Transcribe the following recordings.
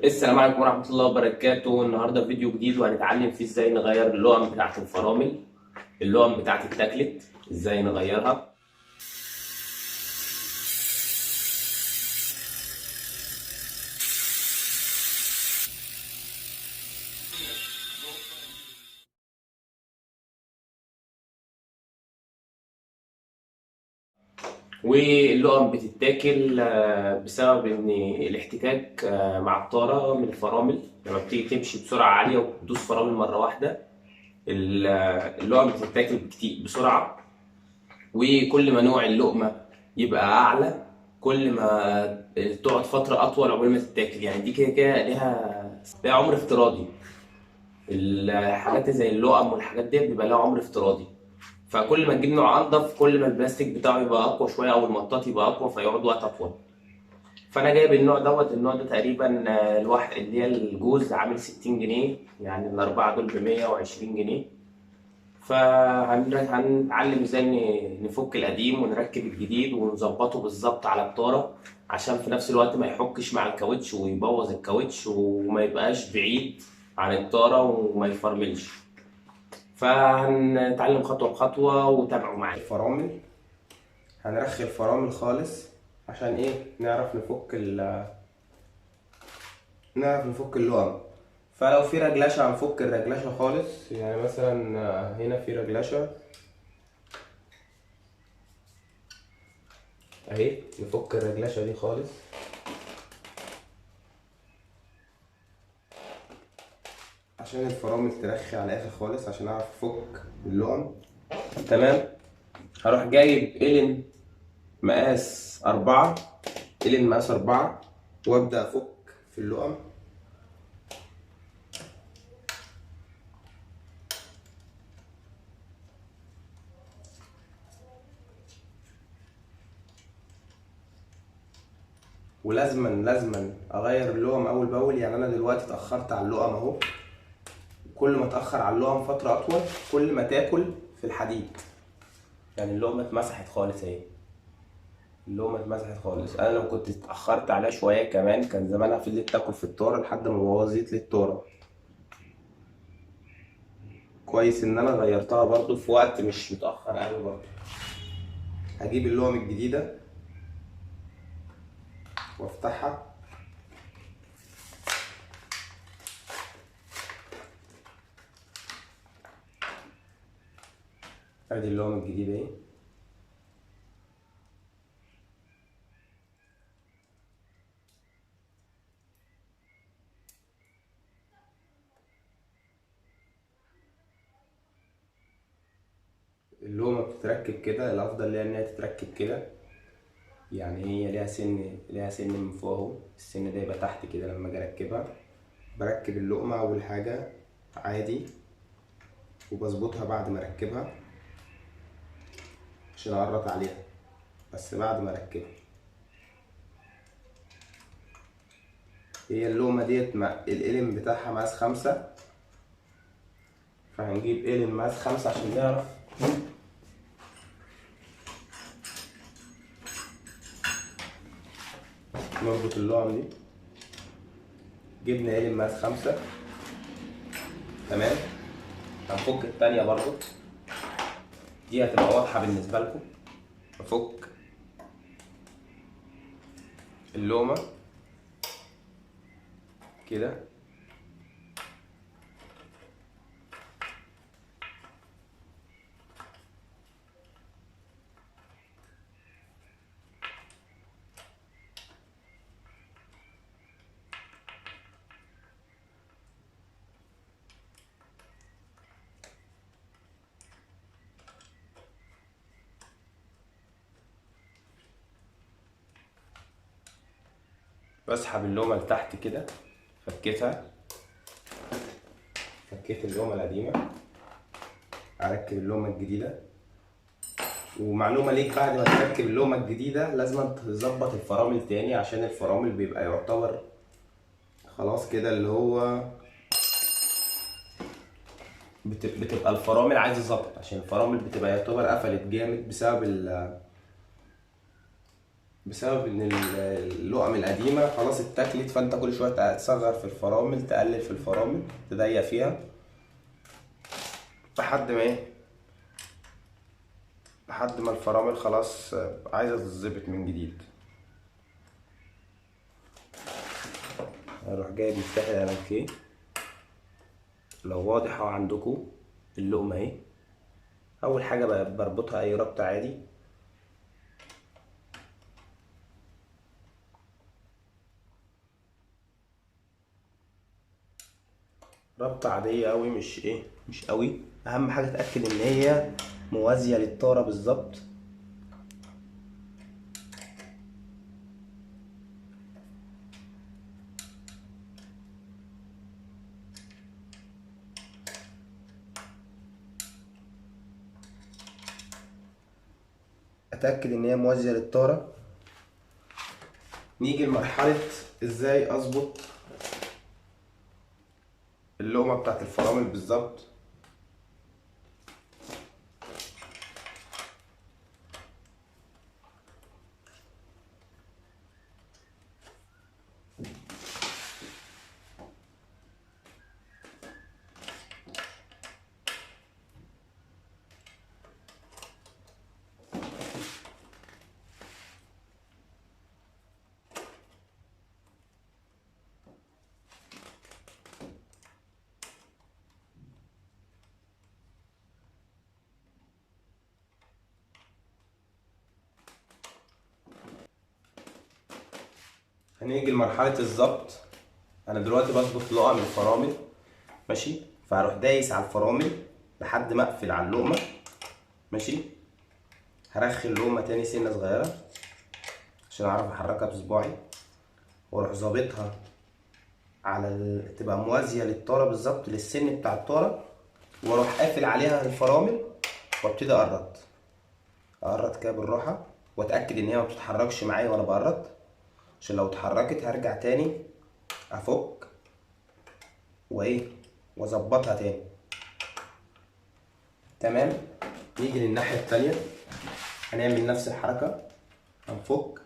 السلام عليكم ورحمة الله وبركاته. النهاردة فيديو جديد وهنتعلم فيه ازاي نغير اللقم بتاعة الفرامل، اللقم بتاعة التاكلت ازاي نغيرها. واللقم بتتاكل بسبب ان الاحتكاك مع الطارة من الفرامل لما بتيجي تمشي بسرعة عالية وتدوس فرامل مرة واحدة، اللقم بتتاكل كتير بسرعة. وكل ما نوع اللقمة يبقى أعلى كل ما تقعد فترة أطول عقبال ما تتاكل، يعني دي كده كده ليها عمر افتراضي. الحاجات زي اللقم والحاجات دي بيبقى لها عمر افتراضي، فكل ما تجيب نوع انضف كل ما البلاستيك بتاعه يبقى اقوى شوية او المطاط يبقى اقوى فيقعد وقت اطول. فانا جايب النوع دوت، النوع ده تقريبا الواحد اللي هي الجوز عامل 60 جنيه، يعني الاربعة دول ب 120 جنيه. فهنتعلم ازاي نفك القديم ونركب الجديد ونظبطه بالظبط على الطاره، عشان في نفس الوقت ما يحكش مع الكاوتش ويبوظ الكاوتش وما يبقاش بعيد عن الطاره وما يفرملش. فهنتعلم خطوة بخطوة وتابعوا معايا. الفرامل هنرخي الفرامل خالص عشان ايه؟ نعرف نفك اللقم. فلو في رجلشه هنفك الرجلشه خالص، يعني مثلا هنا في رجلشه اهي، نفك الرجلشه دي خالص. عشان الفرامل ترخي على الاخر خالص عشان اعرف افك اللقم. تمام. هروح جايب إلين مقاس 4، إلين مقاس 4، وابدا افك في اللقم. ولازما لازما اغير اللقم اول باول، يعني انا دلوقتي اتاخرت على اللقم اهو. كل ما اتاخر على اللقم فترة اطول كل ما تاكل في الحديد، يعني اللقمة اتمسحت خالص اهي، اللقمة اتمسحت خالص. انا لو كنت اتاخرت عليها شوية كمان كان زمانها فضلت تاكل في الطاره لحد ما بوظت لي الطاره. كويس ان انا غيرتها برضو في وقت مش متاخر قوي. برضو هجيب اللقم الجديدة وافتحها. ادي اللقمة الجديدة اهي. اللقمة بتتركب كده، الافضل ليها انها تتركب كده، يعني هي ليها سن من فوق اهو، السن ده يبقى تحت كده لما اجي اركبها. بركب اللقمة اول حاجة عادي وبظبطها بعد ما اركبها عشان اقرط عليها، بس بعد ما اركبها. هي اللقمة ديت القلم بتاعها مقاس 5، فهنجيب قلم مقاس 5 عشان نعرف نربط اللقم دي. جبنا قلم مقاس 5، تمام. هنفك التانية برضو، دي هتبقى واضحة بالنسبة لكم. افك اللقمة كده، بسحب اللقمة لتحت كده، فكيتها، فكيت اللقمة القديمة، اركب اللقمة الجديدة. ومعلومة ليك، بعد ما تركب اللقمة الجديدة لازم تظبط الفرامل تاني، عشان الفرامل بيبقى يعتبر خلاص كده اللي هو بتبقى الفرامل عايزة ظبط، عشان الفرامل بتبقى يعتبر قفلت جامد بسبب بسبب ان اللقم القديمة خلاص اتاكلت، فانت كل شوية تصغر في الفرامل، تقلل في الفرامل، تضيق فيها لحد ما ايه، لحد ما الفرامل خلاص عايزه تتظبط من جديد. اروح جايب مفتاح الالانكيه، لو واضح اهو عندكم اللقمة اهي. اول حاجة بربطها اي ربط عادي، ربطة عادية قوي، مش ايه، مش قوي. اهم حاجة اتأكد ان هي موازية للطارة بالظبط. اتأكد ان هي موازية للطارة. نيجي لمرحلة ازاي اظبط اللقمة بتاعت الفرامل بالظبط. هنيجي لمرحلة الظبط. أنا دلوقتي بظبط لقم الفرامل، ماشي، فهروح دايس على الفرامل لحد ما أقفل على اللقمة، ماشي. هرخي اللقمة تاني سنة صغيرة عشان أعرف أحركها بصباعي، وأروح ظابطها على تبقى موازية للطارة بالظبط، للسن بتاع الطارة، وأروح قافل عليها الفرامل وأبتدي أقرط، أقرط كده بالراحة، وأتأكد إن هي ما بتتحركش معايا وأنا بقرط، عشان لو اتحركت هرجع تاني افك وايه واظبطها تاني. تمام. نيجي للناحية التانية، هنعمل نفس الحركة، هنفك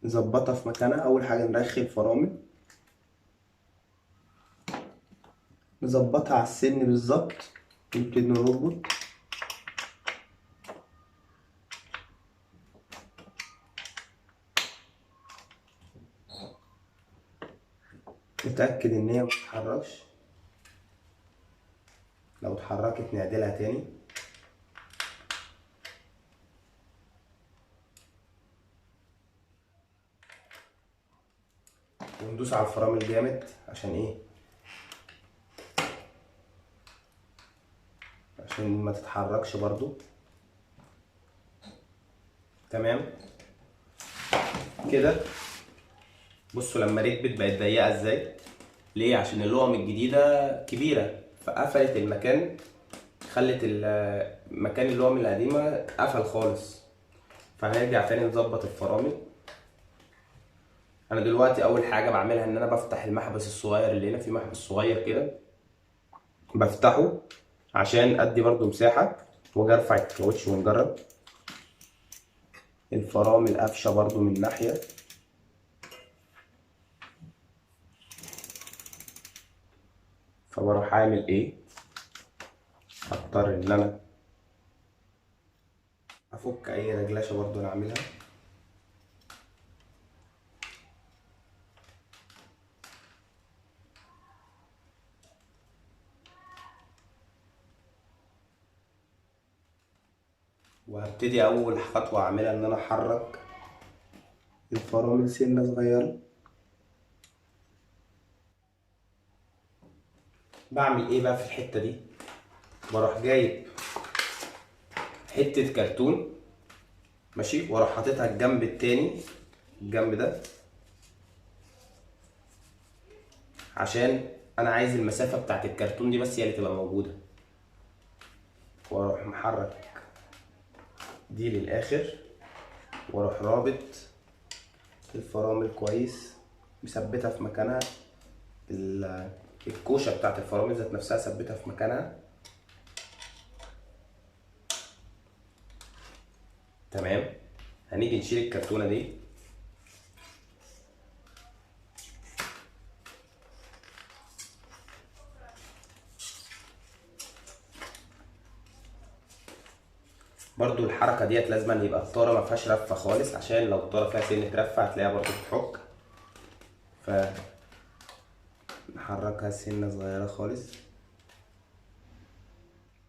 نظبطها في مكانها. اول حاجة نرخي الفرامل، نظبطها على السن بالظبط، نبتدي نربط. نتأكد ان هي متتحركش، لو اتحركت نعدلها تاني. وندوس على الفرامل جامد عشان ايه؟ عشان ما تتحركش برضو. تمام كده. بصوا لما ركبت بقت ضيقه ازاي. ليه؟ عشان اللقم الجديدة كبيرة فقفلت المكان، خلت مكان اللقم القديمة قفل خالص. فهنرجع تاني نظبط الفرامل. انا دلوقتي اول حاجة بعملها ان انا بفتح المحبس الصغير اللي هنا، في محبس صغير كده بفتحه عشان ادي برضو مساحة، واجي ارفع الكاوتش ونجرب. الفرامل قافشه برضو من ناحية، فبروح عامل ايه؟ اضطر ان انا افك اي رجلاشه برضو انا عاملها. وهبتدي اول خطوة اعملها ان انا احرك الفرامل سنة صغيرة. بعمل ايه بقى في الحتة دي؟ بروح جايب حتة كرتون، ماشي، واروح حاططها الجنب التاني، الجنب ده، عشان انا عايز المسافة بتاعت الكرتون دي بس هي اللي تبقى موجودة. واروح محرك دي للاخر، واروح رابط الفرامل كويس، مثبتها في مكانها. الكوشة بتاعت الفرامل ذات نفسها ثبتها في مكانها. تمام. هنيجي نشيل الكرتونه دي. برضو الحركة ديت لازم أن يبقى الطاره ما فيهاش رفه خالص، عشان لو الطاره فيها سنة رفه هتلاقيها برضو بتحك. ف نحركها سنة صغيرة خالص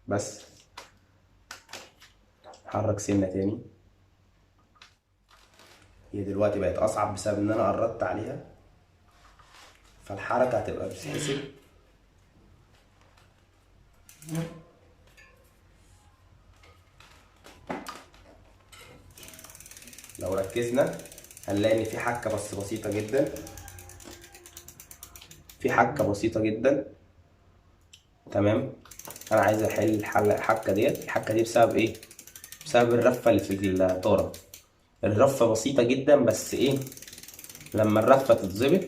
بس، نحرك سنة تاني. هي دلوقتي بقت اصعب بسبب ان انا قربت عليها، فالحركه هتبقى بتتحسب. لو ركزنا هنلاقي ان في حكه بس بسيطة جدا، في حكه بسيطة جدا. تمام، انا عايز احل الحكة ديت. الحكة دي بسبب ايه؟ بسبب الرفه اللي في الطاره. الرفه بسيطة جدا، بس ايه، لما الرفه تتظبط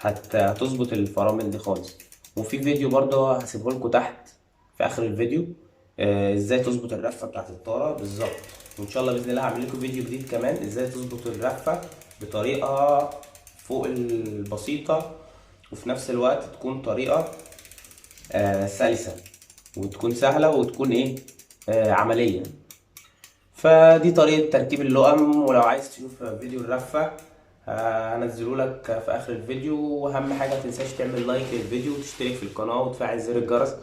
هتظبط الفرامل دي خالص. وفي فيديو برضه هسيبه لكم تحت في اخر الفيديو، ازاي تظبط الرفه بتاعت الطاره بالظبط. وان شاء الله باذن الله هعمل لكم فيديو جديد كمان ازاي تظبط الرفه بطريقة فوق البسيطة، وفي نفس الوقت تكون طريقه سلسه وتكون سهلة وتكون ايه، عملية. فدي طريقه تركيب اللقم. ولو عايز تشوف فيديو الرفه هنزله لك في اخر الفيديو. واهم حاجة ما تنساش تعمل لايك للفيديو وتشترك في القناة وتفعل زر الجرس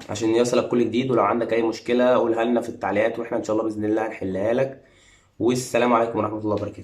عشان يصلك كل جديد. ولو عندك اي مشكلة قولها لنا في التعليقات، واحنا ان شاء الله باذن الله هنحلها لك. والسلام عليكم ورحمة الله وبركاته.